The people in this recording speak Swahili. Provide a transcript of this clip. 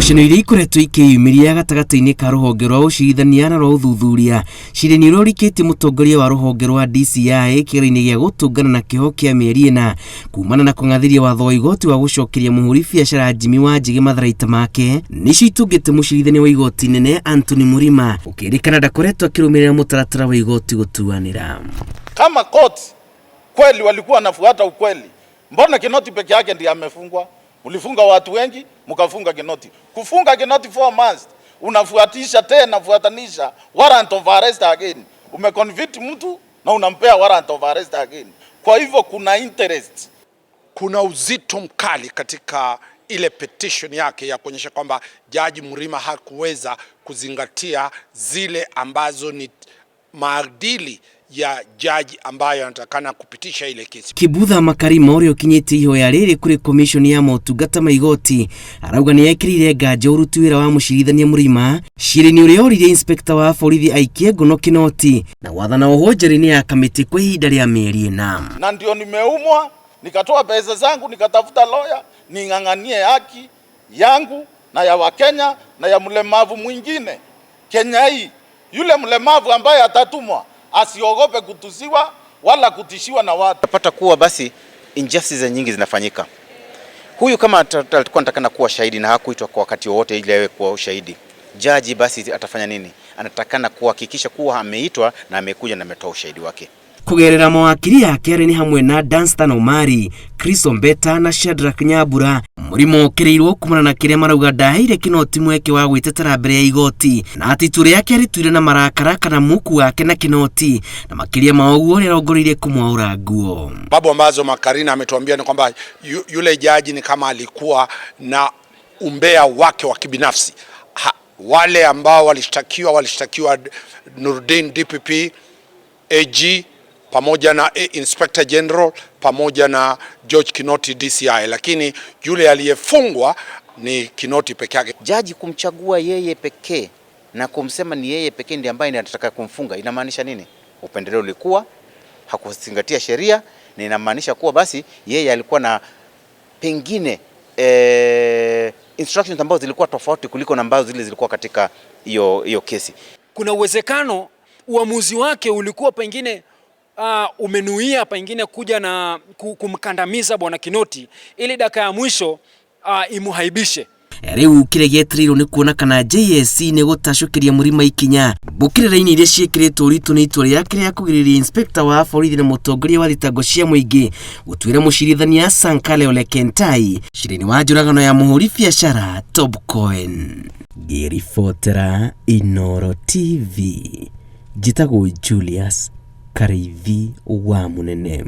Ngucanio iria ikoretwo ikĩyumĩria gatagatĩ-inĩ ka rũhonge rwa ũcirithania na rwa ũthuthuria cira-inĩ ũrĩa ũrikĩtie mũtongoria wa rũhonge rwa DCI kĩgera-inĩ gĩa gũtũngana na kĩoho kĩa mĩeri 4 kumana na kũng'athĩria watho wa igoti wa gũcokeria mũhũri biacara Jimmy Wanjigi matharaita make nĩcio itũngĩte mũcirithania wa igoti inene Anthony Murima ũkĩrĩkana ndakoretwo akĩrũmĩrĩra mũtaratara wa igoti gũtuanĩra. Kama court kweli walikuwa wanafuata ukweli, mbona Kinoti peke yake ndiye amefungwa? Mlifunga watu wengi, mkafunga Kinoti. Kufunga Kinoti 4 months, unafuatisha tena fuatanisha warrant of arrest again. Umeconvict mtu na unampea warrant of arrest again. Kwa hivyo kuna interest. Kuna uzito mkali katika ile petition yake ya kuonyesha kwamba Jaji Mrima hakuweza kuzingatia zile ambazo ni maadili ya jaji ambayo anatakana kupitisha ile kesi. Kibutha Makarima ũrĩa ũkinyĩtie ihoya rĩrĩ kũrĩ komishoni ya motungata ma igoti arauga nĩ ekĩrĩire nganja ũruti wĩra wa mũcirithania Murima cira-inĩ ũrĩa oririe inspector wa borithi aikie ngono Kinoti na gwathana ohwo njera-inĩ ya Kamiti kwa ihinda rĩa mĩeri 4. Na ndio nimeumwa, nikatoa pesa zangu, nikatafuta lawyer ning'ang'anie haki yangu na ya Wakenya na ya mlemavu mwingine Kenya hii. Yule mlemavu ambaye atatumwa asiogope kutusiwa wala kutishiwa na watu. Utapata kuwa basi injustices nyingi zinafanyika. Huyu kama alikuwa anatakana kuwa shahidi na hakuitwa kwa wakati wowote ili awe kuwa ushahidi, jaji basi atafanya nini? Anatakana kuhakikisha kuwa ameitwa na amekuja na ametoa ushahidi wake. Kugerera mawakiri yake arĩ nĩ hamwe na Danstan Omari, Chris Ombeta na Shadrack Nyambura. Mũrimo ũkĩrĩirwo kumana na kĩrĩa marauga ndaheire Kinoti mweke wa gwĩtetera mbere ya igoti na atĩ itua rĩake arĩtuire na marakara kana muku wake na Kinoti na makĩria ma ũguo rĩarongoreirie kũmwaũra nguo. Sababu ambazo Makarina ametuambia ni kwamba yule jaji ni kama alikuwa na umbea wake wa kibinafsi. Wale ambao walishtakiwa Nurdin DPP, AG pamoja na Inspector General pamoja na George Kinoti DCI, lakini yule aliyefungwa ni Kinoti peke yake. Jaji kumchagua yeye pekee na kumsema ni yeye pekee ndiye ambaye anataka kumfunga inamaanisha nini? Upendeleo ulikuwa, hakuzingatia sheria, na inamaanisha kuwa basi yeye alikuwa na pengine instructions ambazo zilikuwa tofauti kuliko na ambazo zile zilikuwa katika hiyo kesi. Kuna uwezekano uamuzi wake ulikuwa pengine umenuia pengine kuja na kumkandamiza bwana Kinoti ili dakika ya mwisho imuhaibishe. Rĩu kĩrĩa gĩetereirwo nĩ kuona kana JSC nĩ gũtacũkĩria Mũrima ikinya mbũkĩrĩra-inĩ iria ciĩkĩrĩtwo ũritũ nĩ itua rĩake rĩa kũgirĩrĩria inspector wa borithi na mũtongoria wa thitango cia mũingĩ gũtuĩra mũcirithania Sankale Ole Kentai cira-inĩ wa njũragano ya mũhũri biacara Tob Cohen. Ngĩribotera Inooro TV, njĩtagwo Julius Karĩithi wa Mũnene.